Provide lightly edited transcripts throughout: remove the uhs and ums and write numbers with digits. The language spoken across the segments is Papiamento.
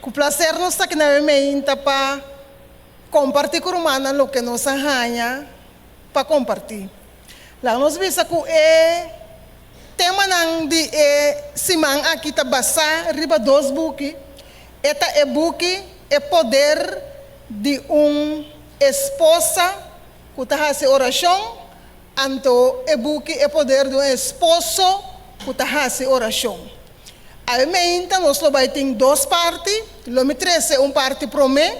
Ku plaser nos ta aki na e meinta pa kompartí ku rumannan loke nos a haña pa kompartí. Laga nos bisa ku e temanan di e siman aki ta basá riba dos buki. E ta e buki E Poder di un Esposa Ku Ta Hasi Orashon anto e buki E Poder di un Esposo Ku Ta Hasi Orashon. Awe meinta nos lo bai tin dos parti. Lo mi trese un parti promé,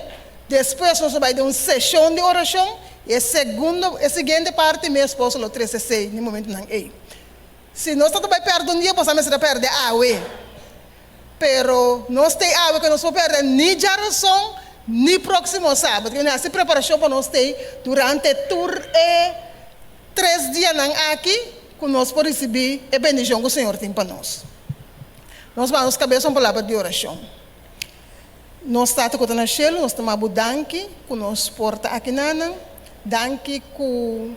despues nos lo bai den un seshon di orashon, i e segundo, e siguiente parti mi esposo lo trese esei den momentunan ei. Si nos ta ta bai pèrdè un dia, boso a mester a pèrdè awe. Pero nos t'ei awe ku nos por pèrdè ni djarason ni próksimo sabat. Ku hasi preparashon pa nos t'ei durante tur e tres dianan aki ku nos por risibí e bendishon ku Señor tin pa nos. Nos baha nos kabes un palabra di orashon. Nos Tata ku ta na shelu, nos ta maba bo danki ku nos por ta aki nanan. Danki ku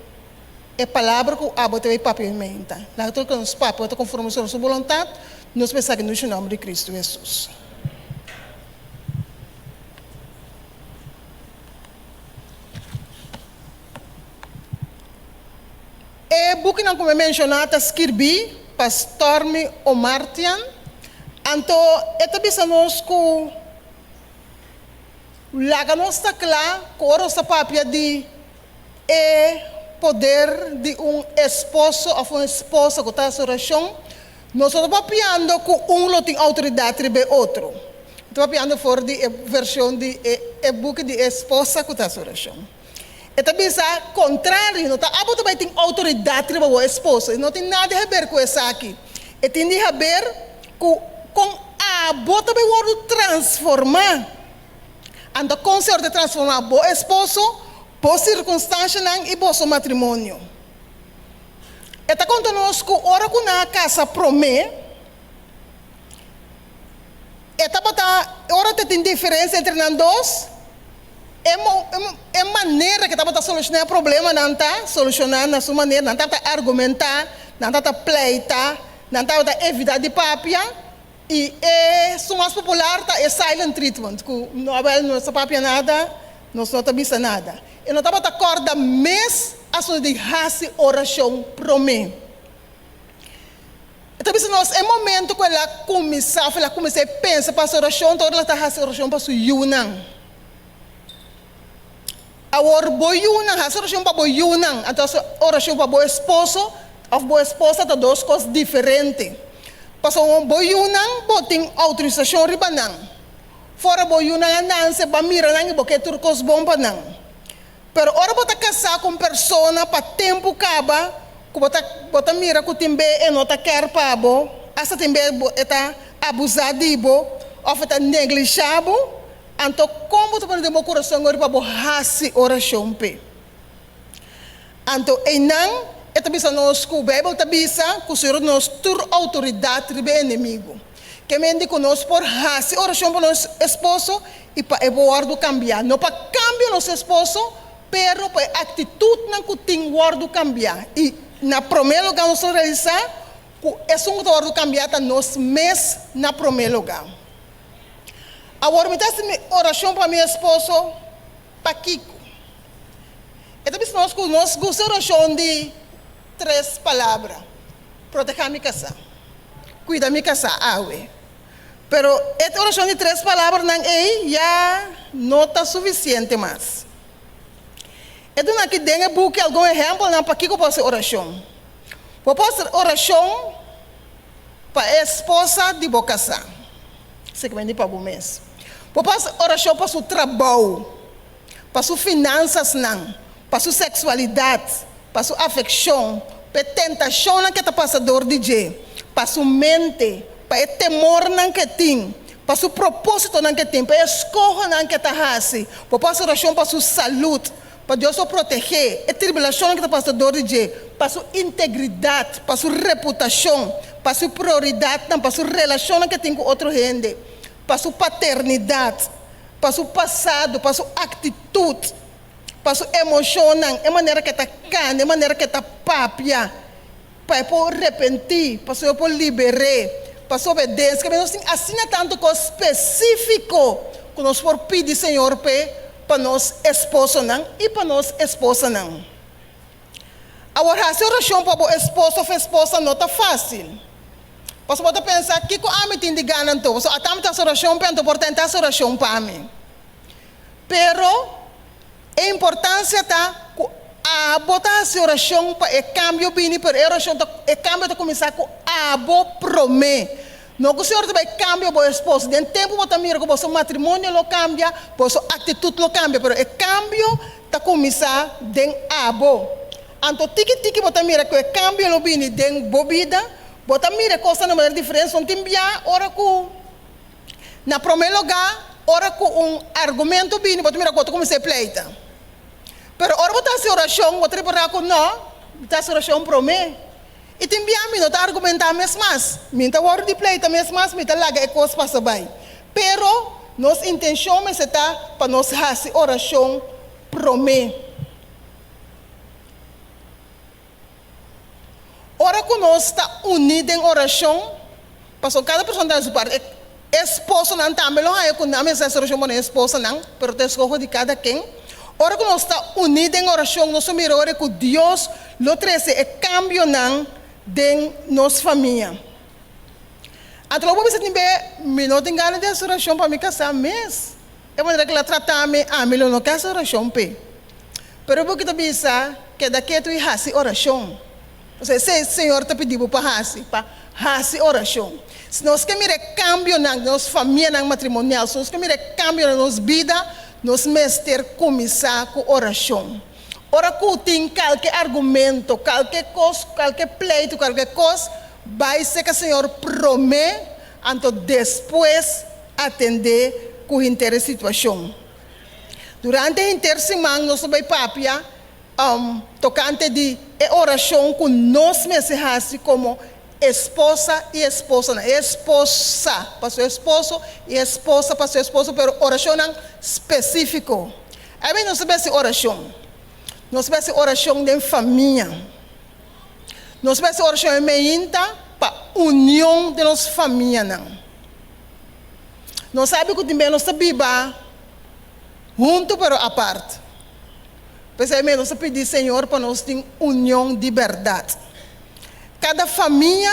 e palabra ku abo ta bay papia mi menta. Laga tur ku nos papia ta konforme Señor su boluntat. Nos p'esaki den su nomber di Cristo Hesus. E bukinan ku mi a menshoná ta skirbí pa Stormy Omartian, anto e ta bisa nos ku laga nos ta kla ku ora nos ta papia di e poder di un esposo òf un esposa ku ta hasi orashon, nos no ta papiando ku un lo tin outoridat riba e otro. Mi ta papiando for di e vershon di e buki di e esposa ku ta hasi orashon. E ta bisa, Kontrario, no ta abo ta bai tin outoridat riba bo esposo. E no tin nada di haber ku esaki. E tin di haber ku kon abo ta bai wòrdu transformá. Anto kon Señor ta transformá bo esposo, bo sirkunstanshanan i boso matrimonio. E ta konta nos ku ora ku nan a kasa promé, E tabata, ora ta tin diferencia entre nan dos, e e manera ke tabata soluciona e problemanan ta soluciona na su manera, nan tabata argumenta, nan tabata pleita, nan tabata evita di papia, y e su mas popular ta e silent treatment, cu no awel no ta papia nada, nos no ta bisa nada. E no tabata corda mes asunto di haci oracion prome. E ta bisa nos e momento ku el a kuminsá òf el a kuminsá e pensa pa hasi orashon ta ora el a ta hasi orashon pa su yunan. Awor bo yunan, hasi orashon pa bo yunan anto hasi orashon pa bo esposo òf bo esposa ta dos kos diferente. Pasobra bo yunan bo tin outorisashon riba nan. Fora bo yunan a nanse bo a mira nan i bo ke tur kos bon pa nan. Pero ora bo ta kasá ku un persona pa tempu kaba ku bo ta bo ta mira ku tin be e no ta kèr pa bo, asta tin be bo e ta abusá di bo òf e ta neglishá bo, anto kon bo ta pone den bo kurason ora pa bo hasi orashon p'e? Anto einan e ta bisa nos ku Beibel ta bisa ku Señor a nos tur outoridat riba e enemigu. Ke mende ku nos por hasi orashon pa nos esposo i pa e por wòrdu kambiá. No pa kambia nos esposo, pero pa e aktitutnan ku tin wòrdu kambiá. I na promé lugá nos ta realisá ku esun ku ta wòrdu kambiá ta nos mes na promé lugá. Awor mi ta hasi mi orashon pa mi esposo pakiko? E ta bisa nos ku nos gusta orashon di tres palabra, Protehá mi kasá. Kuida mi kasá awe. Pero e orashon di tres palabranan ei ya no ta sufisiente mas. E duna aki den e buki algun ehèmpelnan pakiko por hasi orashon. Bo por hasi orashon pa e esposa di bo kasá, sekamente pa bo mes. Bo por hasi orashon pa su trabou, pa su finansasnan, pa su seksualidat, pa su afekshon, pa e tentashonnan ku e ta pasa dor di dje, pa su mente, pa e temornan ku e tin, pa su propósitonan ku e tin, pa e eskohonan ku e ta hasi. Bo por hasi orashon pa su salud, pa Dios por protegé e tribulashonnan ku ta pasa dor di dje, pa su integridat, pa su reputashon, pa su prioridatnan, pa su relashonnan ku e tin ku otro hende, pa su paternidat, pa su pasado, pa su aktitut. Pa su emoshonnan, e manera ku e ta kanta, e manera ku e ta papia, pa e por repentí, pa Señor por liber'é, Pasobra den skirbi nos tin asina tantu kos spesífiko ku nos por pidi Señor p'e pa nos esposonan i pa nos esposanan. Awor hasi orashon pa bo esposo òf esposa no ta fásil. Pasobra bo ta pensa, Kiko ami tin di gana anto? Pasobra ata mi ta hasi orashon p'e, anto por ta e ta hasi orashon pa mi. Pero e importansia ta ku abo ta hasi orashon pa e kambio bini, pero e orashon ta, e kambio ta kuminsá ku abo promé. No ku Señor ta bai kambia bo esposo. Den tempu bo ta mira ku boso matrimonio lo kambia, boso aktitut lo kambia, pero e kambio ta kuminsá den abo. Anto tiki tiki bo ta mira ku e kambio lo bini den bo bida, bo ta mira e kosnan di manera diferente. Son tin bia ora ku na promé lugá, ora ku un argumento bini, bo ta mira ku bo ta kuminsá e pleita. Pero ora bo ta hasi orashon, bo ta repará ku no, mi ta hasi orashon promé. I tin bia mi no ta argumentá mes mas, mi no ta wòrdu di pleita mes mas, mi ta laga e kos pasa bai. Pero nos intenshon mester ta pa nos hasi orashon promé. Ora ku nos ta uní den orashon, pasobra kada persona ta hasi su parti, e esposonan tambe lo haña ku nan mester hasi orashon pa nan esposanan, pero ta eskoho di kada ken. Ora ku nos ta uní den orashon, nos ta mira ora ku Dios lo trese e kambionan den nos famia. Anto lo bo bisa tin be, Mi no tin gana di hasi orashon pa mi kasá mes. E manera ku el a trata mi, ami lo no ke hasi orashon p'e. Pero bo ki ta bisa, Keda ketu i hasi orashon. Pasobra esei Señor ta pidi bo pa hasi, pa hasi orashon. Si nos ke mira e kambionan den nos famianan matrimonial, si nos ke mira e kambionan den nos bida, nos mester kuminsá ku orashon. Ora ku tin kalke argumento, kalke kos, kalke pleitu, kalke kos, bai seka Señor promé, anto despues atendé ku henter e situashon. Durante henter siman nos ta bai papia tokante di e orashon ku nos mester hasi komo esposa i esposonan, e esposa pa su esposo i esposa pa su esposo, pero orashonnan spesífiko. Awe nos ta bai hasi orashon. Nos bai hasi orashon den famia. Nos bai hasi orashon e meinta pa union den nos famianan. Nos sabi ku tin bes nos ta biba huntu pero apart. P'esei mes nos ta pidi Señor pa nos tin union di bèrdat. Kada famia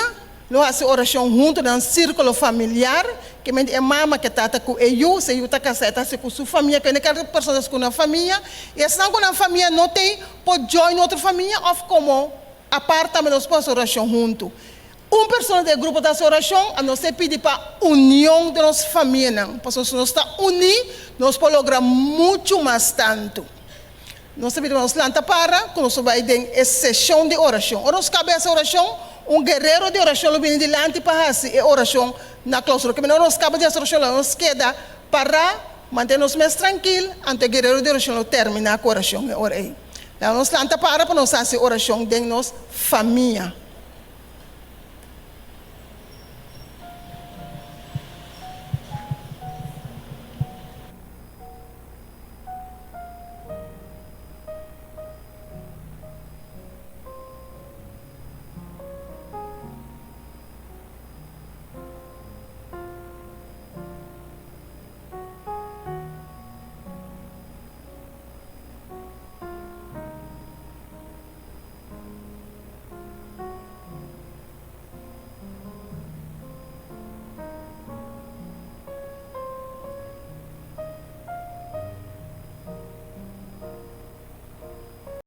lo hasi orashon huntu den nan sírkulo familiar, ke menti e mama ke tata ku e yu, si e yu ta kasá e ta hasi ku su famia, kende kada persona ta hasi ku nan famia, i esnan ku nan famia no tei por join otro famia òf komo apart tambe nos por hasi orashon huntu. Un persona den e grupo ta hasi orashon, a nos ta pidi pa union den nos famianan, pasobra si nos ta uní nos por logra muchu mas tantu. Nos ta pidi pa nos lanta para ku nos por bai den e seshon di orashon. Ora nos kaba hasi orashon, un guerero di orashon lo bini dilanti pa hasi e orashon na klousura. Kemina ora nos kaba di hasi orashon lo nos keda pará, mantene nos mes trankil, anto e guerero di orashon lo terminá ku orashon e ora ei. Laga nos lanta para pa nos hasi orashon den nos famia.